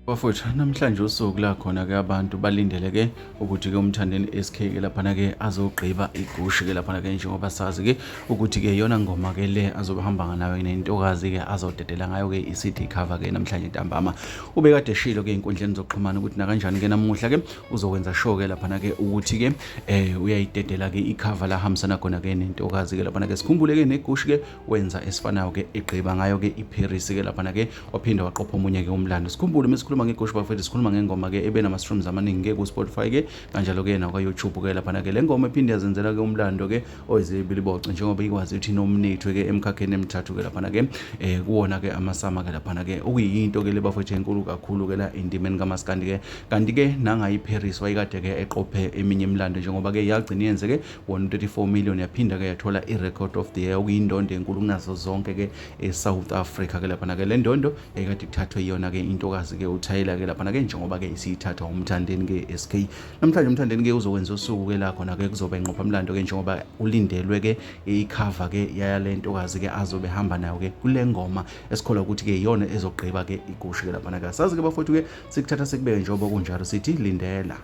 Bafowethu, namhlanje usuku la khona-ke abantu balindeleke ukuthi-ke uMthandeni SK ke laphana-ke azogqiba igushi-ke laphana-ke njengoba sazi-ke ukuthi-ke iyona ngoma-ke le azobe hamba nayo nentokazi-ke azodedela ngayo-ke i-CD cover-ke namhlanje ntambama. Ubekade eshilo-ke ey'nkundleni zokuxhumana ukuthi nakanjani-ke namuhla-ke uzokwenza sure-ke laphana-ke ukuthi-ke um uyayidedela-ke i-cover la hambisana khona-ke nentokazi-ke laphana-ke. Sikhumbule-ke negushi-ke wenza esifanayo-ke egqiba ngayo-ke iParis-ke laphana-ke waphinde waqopha omunye-ke umlando. Sikhumbule uma sikhuluma ngegushu bafethu sikhuluma ngengoma-ke ebe nama-streams amaningi-ke ku-Spotify-ke kanjalo-ke nakwa-YouTube-ke laphana-ke. Le ngoma iphinde yazenzela-ke umlando-ke oyizibiliboco njengoba ikwazi ukuthi inominithwe-ke emkhakheni emithathu-ke laphana-ke kuwona-ke amasama-ke laphana-ke okuyinto-ke le bafethu enkulu kakhulu-ke la endimeni kamaskandi-ke. Kanti-ke nangayo iParis wayekade-ke eqophe eminye imilando njengoba-ke yagcina yenze-ke 134 million yaphinda-ke yathola i-record of the year okuyindondo enkulu kunazo zonke-ke e-South Africa ke laphana ke. Le ndondo yayikade kuthathwe iyona ke intokazi ke uThayela ke laphana ke njengoba ke isiyithathwa uMthandeni ke SK. Namhlanje uMthandeni ke uzokwenza usuku ke la khona ke kuzoba inqophamlando ke njengoba ulindelwe ke icover ke yale ntokazi ke azobe hamba nayo ke kule ngoma esikholwa ukuthi ke iyona ezogqiba ke igushi ke laphana ke. Sazi ke bafowethu ke sikuthatha sikubeke njengoba kunjalo sithi lindela.